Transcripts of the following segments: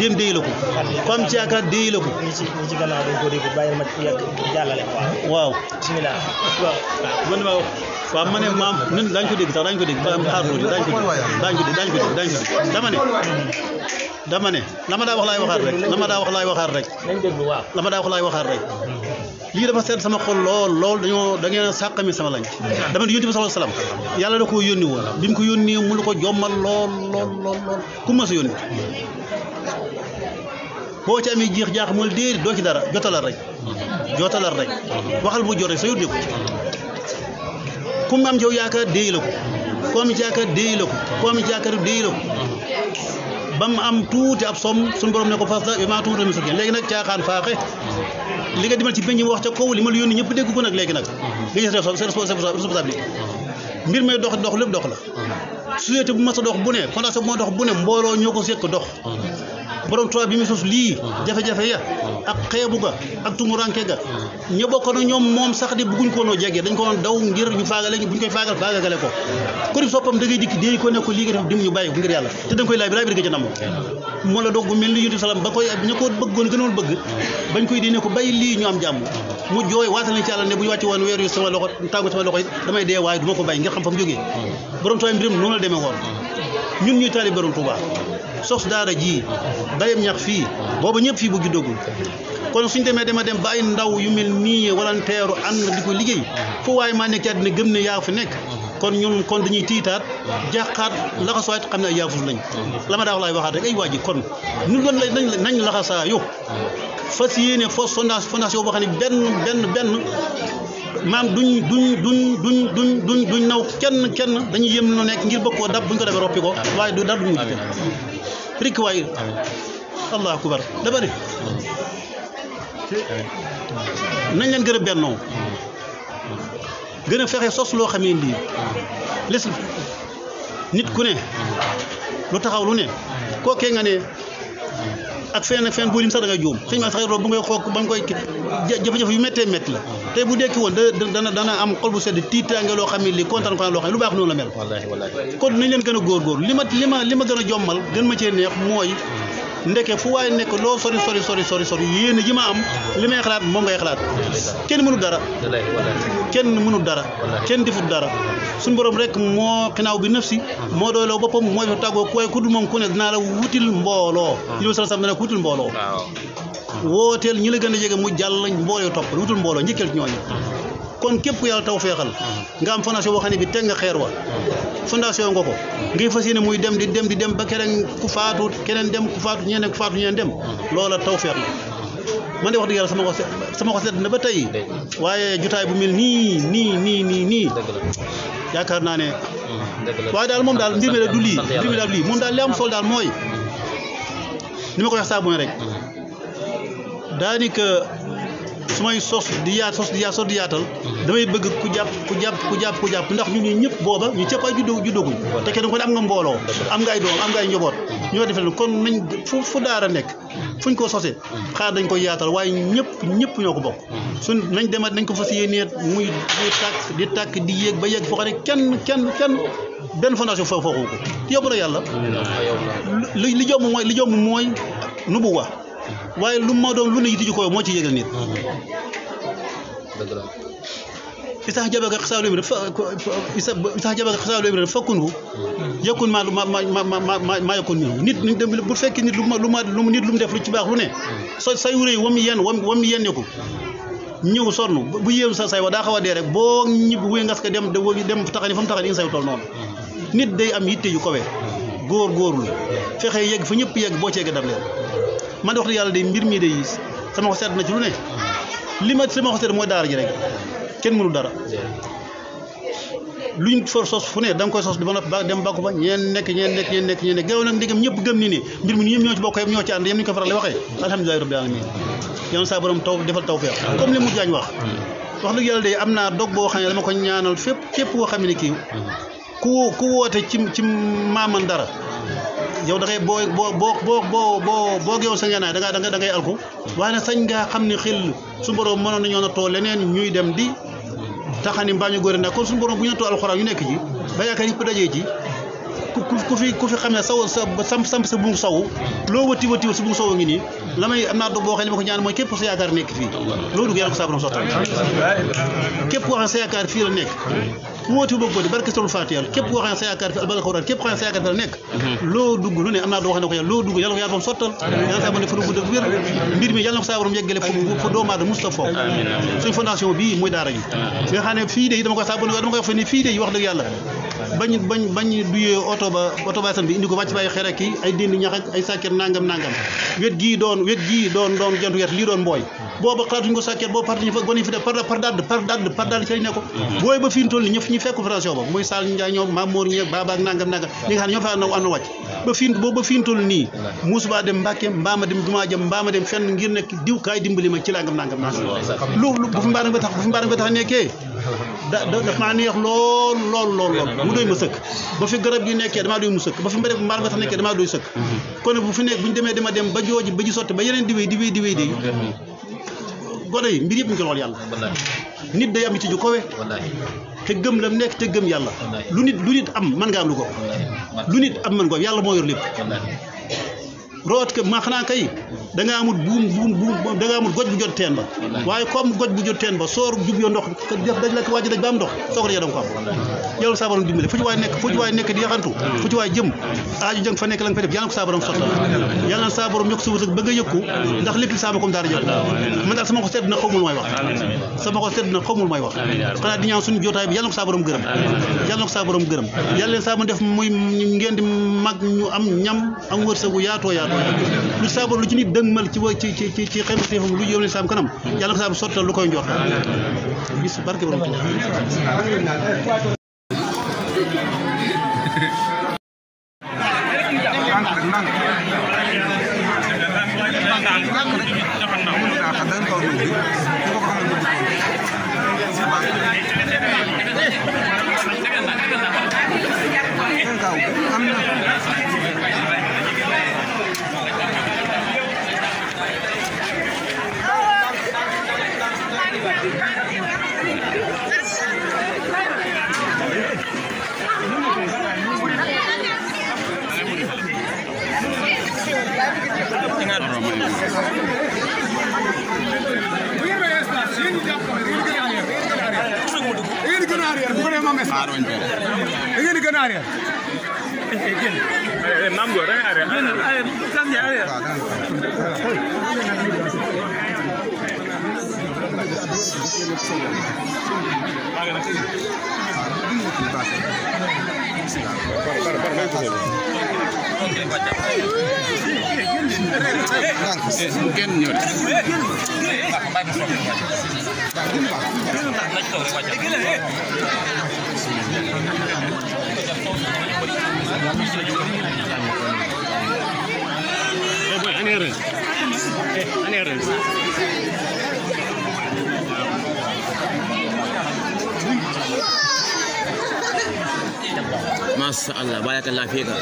dem déy la ko ku am ci yaakaar déy la ko ñi ci gannaaw dañ ko dégg bàyyil ma yegg jàllale ko waaw bismillah waaw ma ne maam ñun daañu ko dégg sax daañu ko dégg ba xaar tuuti daañu ko dégg dama ne la ma daa wax laay waxaat rek la ma daa wax laay waxaat rek nañ déglu waaw la ma daa wax laay waxaat rek lii dafa seet sama xol lool da ngeen a sàqami sama lañ dama ne yónni bi sallallahu alayhi wasallam yàlla da koo yónni woon bi mu ko yónnee mu la ko jommal lool ku ma sa yónni boo ci amee jeex jaax mul déeri doo ci dara jotalal rek waxal bu jot rek sa yónnee ko ku mu am ci yow yaakaar déy la ko ku am ci yaakaar déy la ko ku am ci yaakaar déy la ko ba mu am tuuti ab somm suñu borom ne ko fas da maa tuuti mi léegi nag caaxaan faaxe li nga dimal ci penc mi wax ca kaw li ma la yónni ñëpp dégg ko nag léegi nag li gis responsabilité mbir may dox lépp dox la société bu mas a dox bu ne fondation bu ma dox bu ne mbooloo ñoo ko sekk dox borom Tuubaa bi mu sos lii jafe-jafe ya ak xeebu ga ak tumuranke ga ña bokk na ñoom moom sax di bëgguñ ko noo jege dañ ko daw ngir ñu faagale buñ koy faagale ko ko di soppam da ngay dikk déey ko ne ko lii nga def dim ñu bàyyi ko ngir yàlla te da nga koy laaj bi ga ca nam moo la doog bu mel ni yonent salaam ba koy ña ko bëggoon gënoon bëgg bañ koy dee ne ko bàyyi lii ñu am jàmm mu jooy waatal nañ ci yàlla ne bu ñu wàcc woon weer yu sama loxo tàngu sama loxo it damay dee waaye du ma ko bàyyi ngir xam fa mu jógee borom Tuubaa mbiram noonu la demee woon ñun ñuy taali borom Tuubaa sos daara ji bayam ñax fii booba ñëpp fii bu juddoogul kon suñ demee dem ba ay ndaw yu mel nii walanteeru ànd di ko liggéey fu waaye maa nekk ci àddina gëm ne yaa fi nekk kon ñun kon dañuy tiitaat jàqaat laxasuwaat xam ne ay yaafus lañ la ma daa wax laay waxaat rek ay waa ji kon ñun loolu nañ laxasaa yo fas yéene fondation boo xam ne benn maam duñ naw kenn dañuy yëm lu nekk ngir bëgg koo dab buñ ko defee roppi ko waaye du dara du mujj kenn rikk waaye allahu akbar dama ne nañ leen gën a bennoo gën a fexe sos loo xamee lii les nit ku ne lu taxaw lu ne kookee nga ne ak fenn boo lim sax da ngay juum sëñ ma sax bu ngay xoog ba nga koy jafe-jafe yu méttee métti la tey bu dekki woon dana am xol bu sedd tiitaange loo xam ne lii kontaan loo xam ne lu baax noonu la mel kon nañ leen gën a góorgóor li ma gën a jommal gën ma cee neex mooy ndeke fu waaye nekk loo sori yéen ji ma am li may xalaat moom ngay xalaat kenn mënul dara kenn defut dara suñu borom rek moo xinaaw bi naf si moo doyloo boppam mooy fa tàggoo waaye ku dul moom ku ne dinaa la wutil mbooloo yi sala sam dana ko wutil mbooloo wooteel ñi la gën a jege mu jàll mbooloo topp wutul mbooloo njëkkeel ci ñooñu kon képp ku yàlla taw feexal nga am fondation boo xam ne bi teg nga xeer wa fondation nga ko ngay fas yéene muy dem di dem ba keneen ku faatu keneen dem ku faatu ñeneen ku faatu ñeneen dem loola taw feex la man de wax dëgg yàlla sama ko sedd na ba tey waaye jotaay bu mel nii yaakaar naa ne waaye daal moom daal mbir mi daal du lii moom daal li am solo daal mooy ni ma ko wax saa bu ne rek daanaka su may sos di yaatal damay bëgg ku jàpp ndax ñun ñii ñëpp booba ñu cëpp ay juddooguñ te kenn ko ne am nga mbooloo am nga ay doom am nga ay njaboot ñoo defee kon nañ fu daara nekk fuñ ko sosee xaar dañ koy yaatal waaye ñëpp ñoo ko bokk suñ nañ ko fas yéenee muy di tàkk di yéeg ba yéeg foo xam ne kenn benn fondation foofu ko yóbbu na yàlla li jomb mooy nu bu wax waaye lu ma doon lu ne yiti ji ko moo ci yégal nit isax jabaka xasaalu mi isax jabaka xasaalu mi fakkunhu yakun ma yakun minhu nit bu fekkee nit lu mu def lu ci baax lu ne say wuréy wam yenn ko ñëw sonn bu yéem say wa daa xaw a dee rek boo ñib wuy ngas ka dem taxani fa mu taxani in say tool noonu nit day am yitte yu kowe góorlu fexe yegg fa ñëpp yegg boo ceege dam leen man de wax dëgg yàlla day mbir mii day sama ko sedd na ci lu ne li ma ko sedd mooy daara ji rek kenn mënul dara luñ for sos fu ne da nga koy sos ba dem bàkku ba ñeen nekk gaaw nag ndigam ñëpp gëm ni ne mbir mi ñëpp ñoo ci bokk yëpp ñoo ci ànd yëpp ni ñu ko faral di waxee alhamdulillahi rabbil alamin yoon saa borom taw defal taw feex comme li mu jaañ wax dëgg yàlla day am naa dog boo xam ne dama ko ñaanal fépp képp koo xam ne kii ku woote ci maaman dara yow da ngay boo géewoon sa ñaanaay da ngay alku waaye nag sañ ngaa xam ne xel su borom mënoon nañoo na too leneen ñuy dem di taxani mbaa ñu góor nag kon suñu borom bu ñu na too alxuraan yu nekk ci ba yaakaar yëpp dajee ci ku fi xamee saw sa samp sa bungu saw loo wëtti sa bungu saw ngi nii la may am naa dog boo xam ne ma ko ñaan mooy képp ko sa yaakaar nekk fii loo dugg yàlla ko saa borom sottal képp koo xam ne sa yaakaar fii la nekk ku wóoti bëgg ko di barke Sëriñ Faatiha képp koo xam ne sa yaakaar fi albal xawraan képp koo xam ne sa yaakaar fi la nekk loo dugg lu ne am naa doo wax ne ko yàlla loo dugg yàlla ko yàlla borom sottal yàlla saa borom ne fa gudd ak wér mbir mi yàlla na ko saa borom yeggale fu doomu aadama musta foofu suñu fondation bii mooy daara ji nga xam ne fii de dama koy saa borom dama koy wax ne fii de wax dëgg yàlla bañ duyee oto ba san bi indi ko wàcc bàyyi xeer ak kii ay dénd ñax ak ay sàkket nangam wet gii doon jantu wet lii doon mbooy booba xalaatuñu ko sàkket boobu parti ñu fa gone yi fi def par dadd ci lañ ne ko booy ba fi ñu toll ni ñëpp ñu fekk fondation ba muy Sall Ndiaye ñoom Mamour ñeeg Baba ak nangam ñi nga xam ne ñoo fa ànd wàcc ba fi ñu toll nii muus baa dem Mbàkke mbaama dem jumaa jëm mbaama dem fenn ngir nekk diw kaay dimbali ma ci nangam lu bu fi mbaar ba tax nekkee daf maa neex lool mu doy ma sëkk ba fi garab gi nekkee damaa doy mu sëkk ba fi mbaar ba tax nekkee damaa doy sëkk kon bu fi nekk bu ñu demee dama dem ba jooji ba ji sotti ba yeneen di wéy de gone yi mbir yëpp ñu ko lool yàlla nit day am ci ju kowe te gëm la nekk te gëm yàlla lu nit am mën nga am lu ko lu nit am mën ko yàlla moo yor lépp root ke ma xanaa kay da nga amul buum da nga amul goj bu jot teen ba waaye comme goj bu jot teen ba soor jub yoo ndox def daj la ko wàjj daj ba am ndox soo ko dajee da nga ko am yàlla saa borom dimbale fu ci waay nekk di yaxantu fu ci waay jëm aaju jëng fa nekk la nga fa def yàlla ko saa borom sottal yàlla na saa borom yokk sa wërsëg ba nga yëkku ndax lépp li saama comme daara jël man daal sama ko sedd na xamul mooy wax xanaa di ñaan suñu jotaay bi yàlla na ko saa borom gërëm yàlla leen saa borom def muy ngeen di mag ñu am ñam am wërsëgu yaatoo lu saabu lu ci nit dëngmal ci xel téefam lu yóbbu saam kanam yàlla ko saabu sottal lu koy njort bis barke borom Masya Allah, barakallah fika.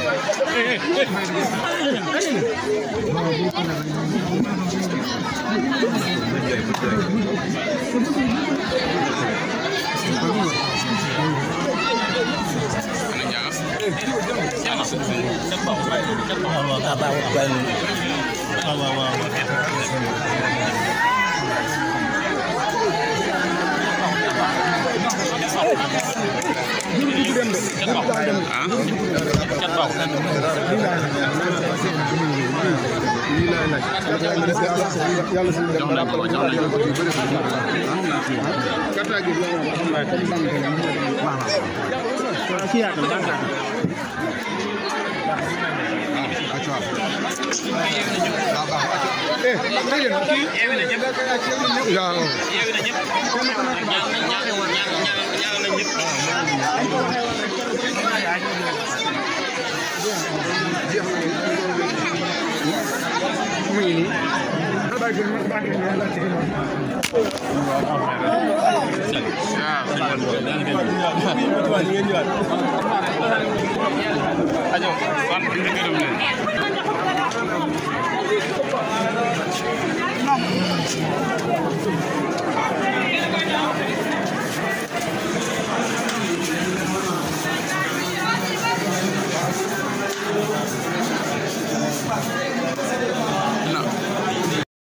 Ayo,